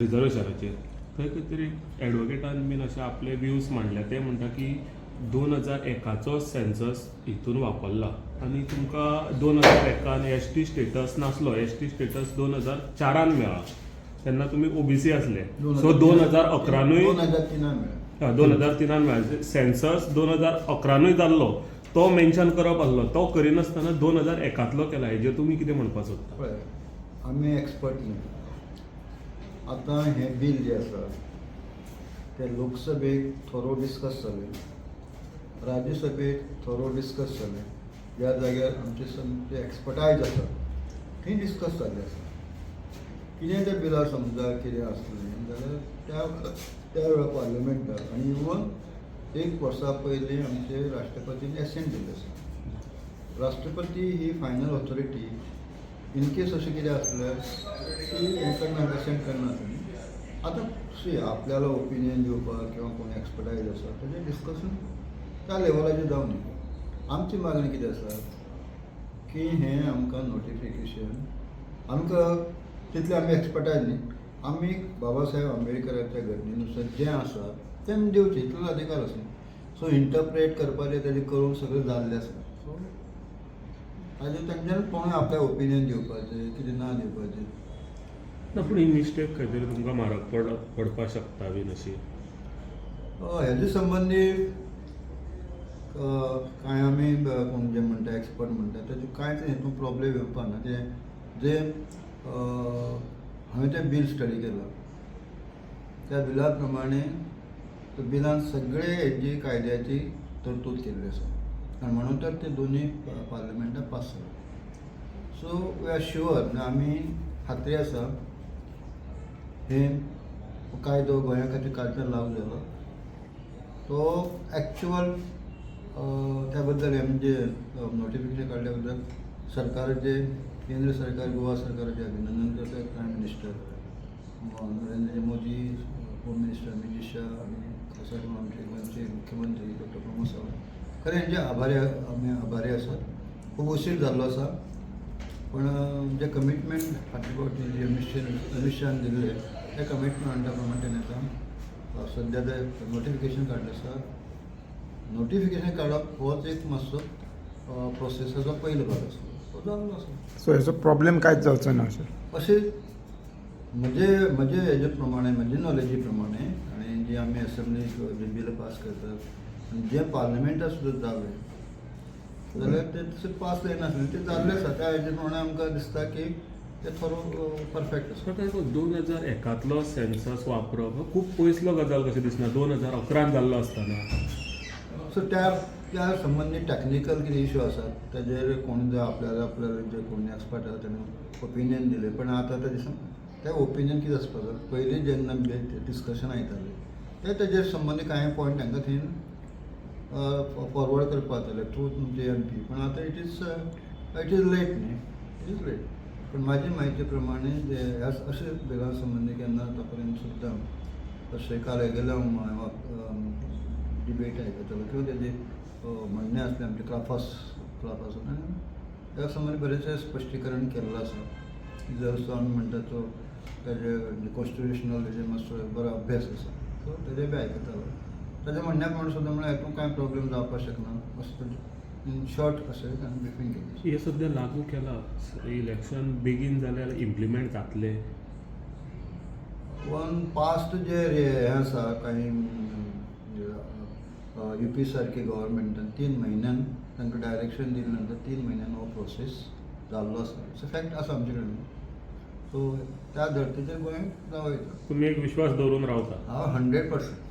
रिजर्वेशनाचेर थंय खंय तरी एडवोकेटान बीन अशे आपले व्यूज मांडल्या. ते म्हणटा की 2001चो सेन्सस हितून वापरला आनी तुमकां 2001न एसटी स्टेटस नासलो. एसटी स्टेटस 2004न मेळ्ळा, तेन्ना तुमी ओबीसी आसले. सो 2011नूय 2003न मेळ्ळें. 2003न मेळ्ळा. सेन्सस 2011नूय जाल्लो, तो मेन्शन करप आसलो, तो करिनासतना 2001तलो केला. हेजेर तुमी कितें म्हणपाक सोदता? पळय, आमी एक्सपर्ट न्ही. आतां हें बील जें आसा तें लोकसभेक थोरो डिस्कस जालें, राज्यसभेक थोरो डिस्कस जालें. ज्या जाग्यार आमचे सामके एक्सपर्टायज आसा थंय डिस्कस जाल्लें आसा. कितें त्या बिलार समजा कितें आसलें जाल्यार त्या त्या वेळार पार्लमेंटाक आनी इवन एक वर्सा पयलीं आमचे राष्ट्रपतीन एसेंट दिल्लें आसा. राष्ट्रपती ही फायनल ऑथॉरिटी. इन केस अशें कितें आसल्यार ती हें करना, एसेंट करना न्ही. आतां सी, आपल्याला ओपिनियन दिवपाक किंवा कोण एक्सपर्टायज आसा तेजें डिस्कशन त्या लेवलाचेर जावं न्ही. आमची मागणी कितें आसा की हें आमकां नोटिफिकेशन, आमकां तितलें आमी एक्सपर्टायज न्ही. आमी बाबा साहेब आंबेडकराच्या घटनेनुसार जें आसा तें आमी दिवचें, इतलो अधिकार आसा. सो इंटरप्रेट करपाचें तेजें करून सगळें जाल्लें आसा. सो ताजेर तेंच्यानी कोणूय आपल्या ओपिनियन दिवपाचें, कितें ना दिवपाचें. ना, पूण ही मिस्टेक खंय तरी तुमकां म्हारग पडपाक शकता बीन अशी. हेजे संबंदी कांय आमी कोण जे म्हणटा, एक्सपर्ट म्हणटा, तेजे कांयच हितून प्रॉब्लेम येवपा ना. तें जें हांवें तें बील स्टडी केलां, त्या बिला प्रमाणे त्या बिलान सगळे हेजी कायद्याची तरतूद केल्ली आसा आनी म्हणून तर ते दोनूय पार्लमेंटात पास जाले. सो we are sure, आमी खात्री आसा, हे कायदो गोंया खातीर कालच्यान लागू जालो. तो एक्चुअल त्या बद्दल हे म्हणजे नोटिफिकेशन काडल्या बद्दल सरकाराचे, केंद्र सरकार, गोवा सरकाराचे अभिनंदन करता. Prime minister Narendra Modi, home minister Amit Shah आनी खासा करून आमचे गोंयचे मुख्यमंत्री डॉक्टर प्रमोद सावंत, खरें हेंचे आभारी, आमी आभारी आसात. खूब उशीर जाल्लो आसा, पण जे कमिटमेंट फाटल्या फावटी जे अमीत शाहान दिल्ले, त्या कमिटमेंटा प्रमाणे तेणें आतां सद्या ते नोटिफिकेशन काडलें आसा. नोटिफिकेशन काडप होच एक मातसो प्रोसेसाचो पयलो भाग आसा, तो जाल्लो आसा. सो हेचो प्रॉब्लेम कांयच जावचो ना अशें? अशें म्हजे हेजे प्रमाणे, म्हजे नॉलेजी प्रमाणे आनी जी आमी एसेंब्ली जे बिल पास करतात आनी जें पार्लमेंटात सुद्दां जालें जाल्यार तें तशें पास जायनासलें, तें जाल्लें आसा. त्या हेजे प्रमाणे आमकां दिसता की तें थोडो परफेक्ट आसा. सो 2001तलो सेन्सस वापरप हो खूब पयसलो गजाल कशें दिसना, 2011न जाल्लो आसतना? सो त्या त्या संबंदी टॅक्निकल कितें इशू आसात तेजेर कोण जर आपल्याला आपल्याला जे कोण एक्सपर्ट आसा तेणें ओपिनियन दिलें. पण आतां तेजें ते ओपिनियन कितें आसपाक जाय, पयलीं जेन्ना डिस्कशन येतालें ते तेजे संबंदी कांय पॉयंट तांकां थंय फॉरवर्ड करपाक जाताले थ्रू तुमचे एमपी. पण आतां it is late न्ही, it is late. पण म्हाजी म्हायती प्रमाणे जे ह्या अशे बिलां संबंदी केन्ना आतां पर्यंत सुद्दां अशें काल गेल्या हांव डिबेट आयकतालो किंवा तेजे म्हणणें आसलें आमचें क्राफास आनी त्या संबंदी बरेचशें स्पश्टीकरण केल्लें आसा. जसो आमी म्हणटा तो तेजे कॉन्स्टिट्युशनल तेजे मातसो बरो अभ्यास आसा, सो तेजे बी आयकतालो. ताज्या म्हणण्या प्रमाणे सुद्दां म्हळ्यार हितून कांय प्रॉब्लेम जावपाक शकना अशें तेजें इन शॉर्ट अशें ताणें ब्रिफींग केलें. हे सद्या लागू केला, इलेक्शन बेगीन जाल्यार इम्प्लिमेंट जातले? वन पास्ट जे हें आसा, कांय युपी सारके गव्हर्मेंटान 3 म्हयन्यान तांकां डायरेक्शन दिले नंतर 3 म्हयन्यान हो प्रोसेस जाल्लो आसा. सो फॅक्ट आसा आमचे कडेन. सो त्या धर्तीचेर गोंय जावं येता. तुमी एक विश्वास दवरून रावता? हांव 100%.